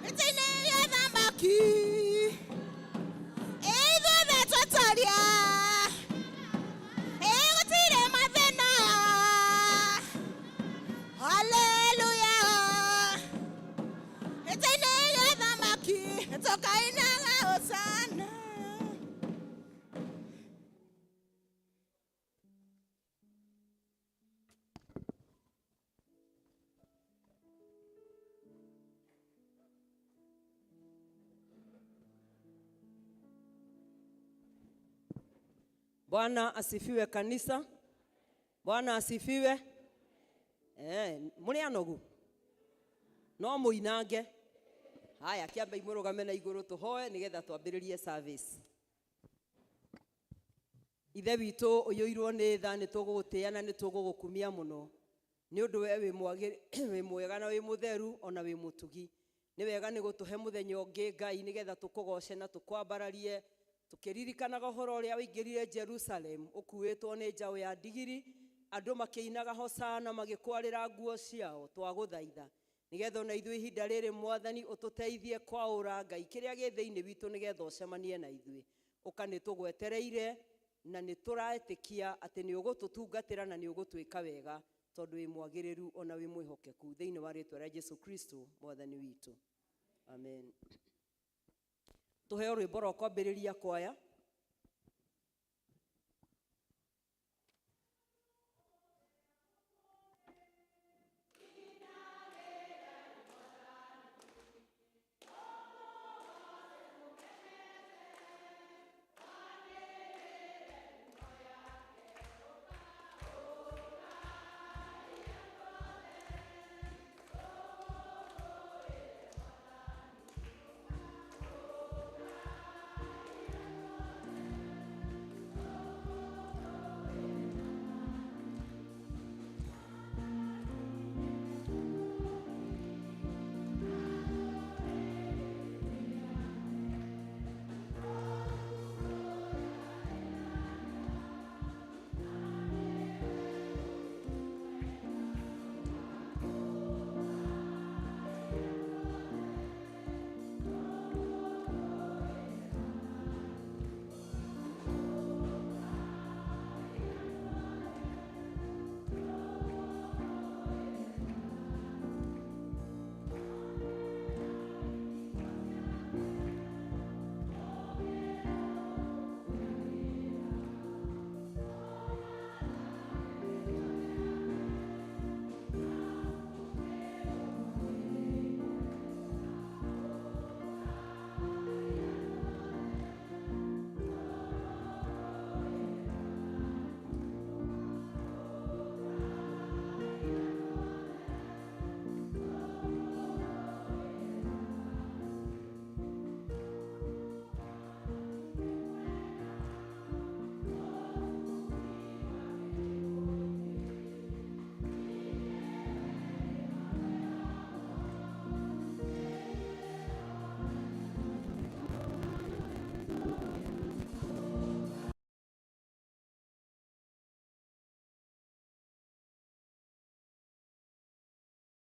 Gĩtĩ-inĩ gĩa thamaki ithuothe twatoria gũtirĩ mathĩna. Haleluya. Gĩtĩ-inĩ gĩa thamaki tũkainaga hosana. Bwana asifiwe kanisa. Bwana asifiwe. Eh, mũrĩ anogu no mũinange. Haya, kĩambei mũrũgame na igũrũ tũhoe nĩgetha twambĩrĩrie service. Ithe witũ ũiyũirwo nĩ tha, nĩ tũgũgũtĩĩa na nĩ tũgũgũkumia mũno, nĩ ũndũ we wĩ mwega na wĩ mũtheru o na wĩ mũtugi. Nĩ wega nĩ gũtũhe mũthenya ũngĩ, Ngai, nĩ getha tũkũgooce na tũkwambararie, tũkĩririkanaga ũhoro ũrĩa waingĩrire Jerusalemu ũkuĩtwo nĩ njaũ ya ndigiri, andũ makĩinaga hosana magĩkwarĩra nguo ciao. Twagũthaitha nĩ getha o na ithuĩ ihinda rĩrĩ, Mwathani, ũtũteithie kwaũra, Ngai, kĩrĩa gĩ thĩinĩ witũ nĩ getha ũcemanie na ithuĩ. Ũka nĩ tũgwetereire na nĩ tũraĩtĩkia atĩ nĩ ũgũtũtungatĩra na nĩ ũgũtwĩka wega tondũ wĩ mwagĩrĩru o na wĩ mwĩhokeku thĩinĩ wa rĩtwa rĩa Jesu Kristo Mwathani witũ. Amen. Tũheo rwĩmbo rwa kwambĩrĩria kwaya.